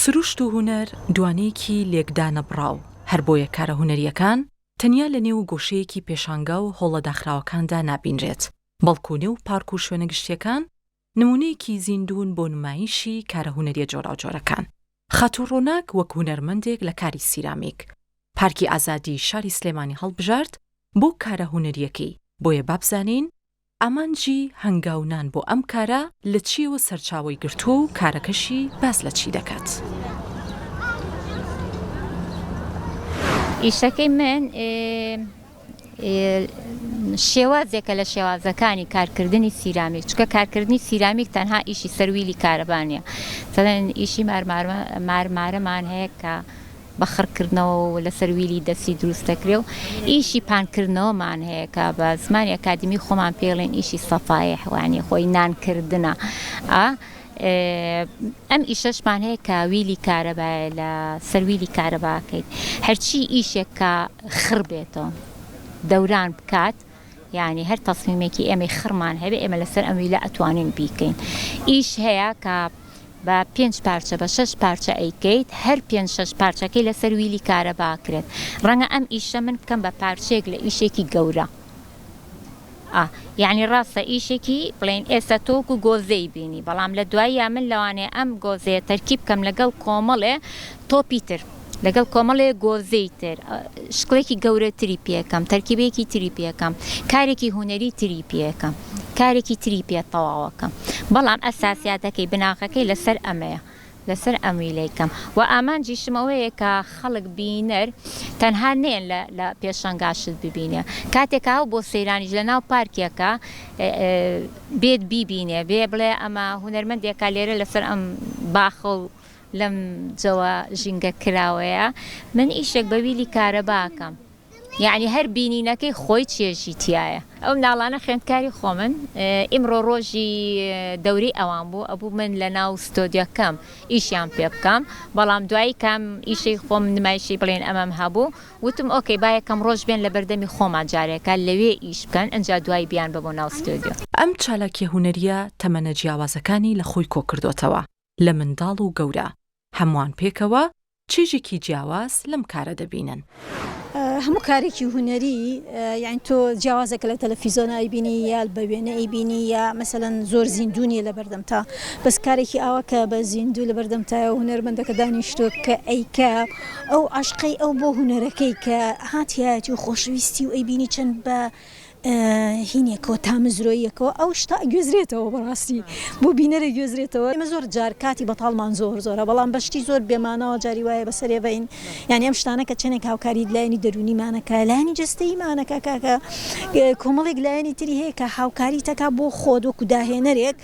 سروشت و هونەر دوانەیەکی لێکدانەبڕاو، هەر بۆیە کارە هونەرییەکان تەنیا لە نێو گۆشەیەکی پێشانگا و هۆڵە داخراوەکاندا نابینرێت، بەڵکو نێو پارک و شوێنە گشتییەکان نموونەیەکی زیندوون بۆ نمایشی کارە هونەرییە جۆراوجۆرەکان. خاتوو ڕۆناک وەک هونەرمەندێک لە کاری سیرامیک، پارکی ئازادی شاری سلێمانی هەڵبژارد بۆ کارە هونەرییەکەی، بۆیە با بزانین ئامانجی هەنگاو نان بۆ ئەم کارە لە چییەوە سەرچاوەی گرتووە و کارەکەشی باس لە چی دەکات؟ ئیشەکەی من شێوازێکە لە شێوازەکانی کارکردنی سیرامیک، چونکە کارکردنی سیرامیک تەنها ئیشی سەر ویلی کارەبا نییە، مەسەلەن ئیشی مارمارەمان هەیە کە بە خڕکردنەوە و لەسەر ویلی دەستی دروست دەکرێ و ئیشی پانکردنەوەمان هەیە کە بە زمانی ئەکادیمی خۆمان پێڵێن ئیشی سەفایح وانی خۆی نانکردنە ئەم ئیشەشمان هەیە کە ویلی کارەبایە لە سەر ویلی کارەباکەیت هەرچی ئیشێک کە خڕ بێتەوە دەوران بکات یعنی هەر تەسمیمێکی ئێمەی خڕمان هەبێ ئێمە لەسەر ئەم ویلە ئەتوانین بیکەین ئیش هەیە کە بە پێنج پارچە بە شەش پارچە ئەیکەیت هەر پێنج شەش پارچەکەی لەسەر ویلی کارەبا ئەکرێت ڕەنگە ئەم ئیشە من بکەم بە پارچەیەک لە ئیشێکی گەورە ئا یانی ڕاستە ئیشێکی بڵێین ئێستا تۆ وەکو گۆزەی بینی بەڵام لە دواییا من لەوانەیە ئەم گۆزەیە تەرکیب بکەم لەگەڵ کۆمەڵێ تۆپی تر لەگەڵ کۆمەڵێ گۆزەی تر شکڵێکی گەورەتری پێکەم تەرکیبێکی تری پێکەم کارێکی هونەری تری پێکەم کارێکی تری پێ تەواوەکەم بەڵام ئەساسیاتەکەی بناغەکەی لەسەر ئەمەیە لەسەر ئەم ویلەی کەم وە ئامانجیشم ئەوەیە کە خەڵک بینەر تەنها نەیەن لە لە پێشەنگا شت ببینێ کاتێک کە هەو بۆ سەیرانیش لە ناو پارکێکە بێت بیبینێ بێ بڵێ ئەمە هونەرمەندێکە لێرە لەسەر ئەم باخە و لەم جەوە ژینگە کراوەیە من ئیشێک بە ویلی کارەبا ئەکەم یەعنی هەر بینینەکەی خۆی چێژی تیایە. ئەو مناڵانە خوێندکاری خۆمن ئیمڕۆ ڕۆژی دەورەی ئەوان بوو ئەبوو من لە ناو ستۆدیۆکەم ئیشیان پێ بکەم بەڵام دوایی کام ئیشەی خۆم نمایشی بڵێن ئەمەم هەبوو وتم ئۆکەی با یەکەم ڕۆژ بێن لە بەردەمی خۆمان جارێکە لەوێ ئیش بکەن ئنجا دوایی بیان بە بۆ ناو ستۆدیۆ. ئەم چالاکیە هونەریە تەمەنە جیاوازەکانی لە خۆی کۆکردۆتەوە لە منداڵ و گەورە، هەمووان پێکەوە چێژێکی جیاواز لەم کارە دەبینن. هەموو کارێکی هونەری یانی تۆ جیاوازە کە لە تەلەفیزۆن ئەیبینی یا بە وێنە ئەیبینی یا مەسەلەن زۆر زیندوو نییە لە بەردەمتا بەس کارێکی ئاوا کە بە زیندوو لە بەردەمتایە و هونەرمەندەکە دانیشتووە کە ئەیکا ئەو عەشقەی ئەو بۆ هونەرەکەی کە هاتیایەتی و خۆشەویستی و ئەیبینی چەند بە هینێکەوە تامەزرۆییەکەوە ئەو شتە ئەگوێزرێتەوە بەڕاستی بۆ بینەر ئەگوێزرێتەوە ئێمە زۆر جار کاتی بەتاڵمان زۆر زۆرە بەڵام بە شتی زۆر بێماناوە جاری وایە بەسەرێ بەین یانی ئەم شتانە کە چەندێک هاوکاری لایەنی دەروونیمانەکە لایەنی جەستەییمانەکە کاکە کۆمەڵێک لایەنی تری هەیە کە هاوکاری تەکا بۆ خۆت وەکو داهێنەرێک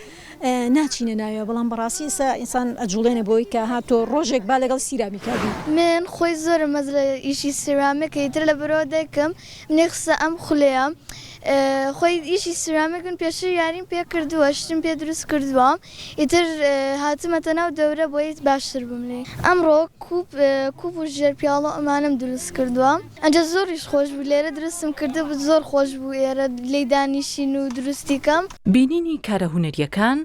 ناچینە ناوێ بەڵام بەڕاستی ئێستا ئینسان ئەجوڵێنێ بۆی کە ها تۆ ڕۆژێک با لەگەڵ سیرامیکا بی. من خۆی زۆرم حەز لە ئیشی سیرامیکە ئیتر لە بەرەوە دایکم منی خستە ئەم خولەیە خۆی ئیشی سیرامیک من پێشتر یاریم پێ کردووە شتم پێ دروست کردووە ئیتر هاتمەتە ناو دەورە بۆی باشتر بم لێی ئەمڕۆ کوپ کوپ و ژێر پیاڵە ئەمانەم دروست کردووە ئەنجا زۆریش خۆش بوو لێرە دروستم کردبوو زۆر خۆش بوو ئێرە لێی دانیشین و دروستی کەم. بینینی کارە هونەرییەکان،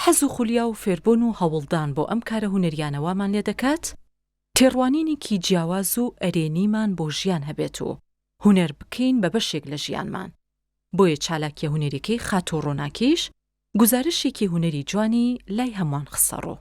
حەز و خولیا و فێربوون و هەوڵدان بۆ ئەم کارە هونەرییانە وامان لێدەکات تێڕوانینێکی جیاواز و ئەرێنیمان بۆ ژیان هەبێت و هونەر بکەین بە بەشێک لە ژیانمان. بۆیە چالاکییە هونەرییەکەی خاتوو ڕۆناکیش گوزارشێکی هونەری جوانی لای هەمووان خستەڕوو.